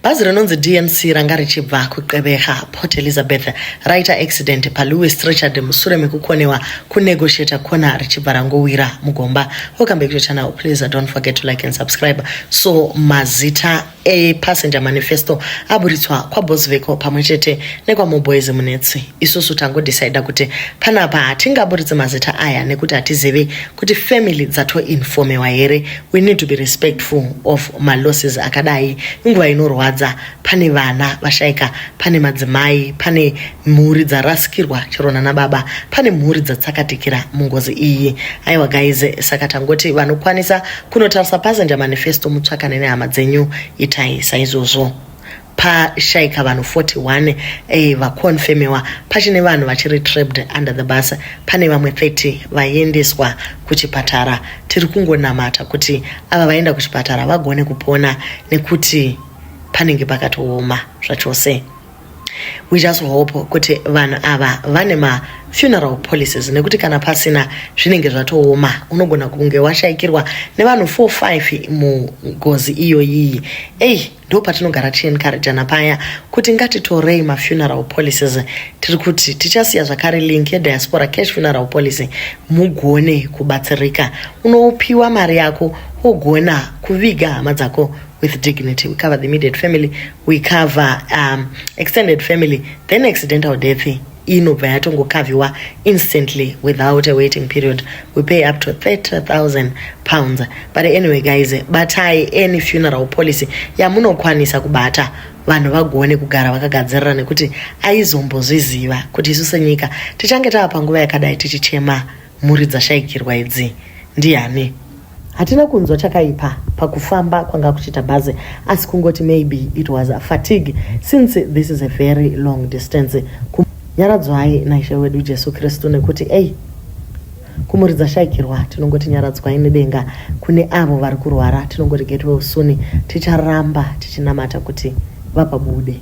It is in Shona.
Bhazi rinonzi DNC ranga richibva kuGqeberha, Port Elizabeth raita accident paLouis Trichardt musure mekukonewa kunegotiator corner richibva rangowira mugomba. Welcome back to the channel. Please don't forget to like and subscribe. So mazita epassenger manifesto aburitswa kwaBosveko pamwe chete nekwaMoboys Munetsi. Isusu tangodecida kuti panapa hatingaburitsi mazita aya nekuti hatizivi kuti family dzatoinformewa here. We need to be respectful of malosses akadai. Inguva inorwadza, pane vana vashaika, pane madzimai, pane mhuri dzarasikirwa chero nana baba, pane mhuri dzatsakatikira mungozi iyi. Aiwa guys, saka tangoti vanokwanisa kunotarisa passenger manifesto mutsvakane nehama dzenyu, itai saizvozvo. Pashaika vanhu 41 vakonfemewa, pachine vanhu vachiri trapped under the bus, pane vamwe 30 vaendeswa kuchipatara. Tiri kungonamata kuti ava vaenda kuchipatara vagone kupona nekuti panenge pakatooma zvachose. We just hope kuti vanhu ava vane mafuneral policies, nekuti kana pasina zvinenge zvatooma. Unogona kunge washaikirwa nevanhu 4 5 mungozi iyoyiyi. Ei, ndo patinogara tichiencouragana paya kuti ngatitorei mafuneral policies. Tiri kuti tichasiya zvakare link yediaspora cash funeral policy mugone kubatsirika. Unopiwa mari yako wogona kuviga hama dzako with dignity. We cover the immediate family, we cover extended family, then accidental death inobva yatongocoverwa instantly without a waiting period. We pay up to £30,000. But anyway guys, batai any funeral policy yamunokwanisa kubata, vanhu vagone kugara vakagadzirira, nekuti aizombozviziva kuti isu senyika tichange tava panguva yakadai tichichema mhuri dzashayikirwa idzi ndiani. Hatina kunzwa chakaipa pakufamba kwanga kuchiita bhazi, asi kungoti maybe it was a fatigue since this is a very long distance. Nyaradzwai naIshe wedu Jesu Kristu, nekuti ei, kumhuri dzashayikirwa tinongoti nyaradzwai nedenga. Kune avo vari kurwara tinongoti get well soon. Ticharamba tichinamata kuti vapabude.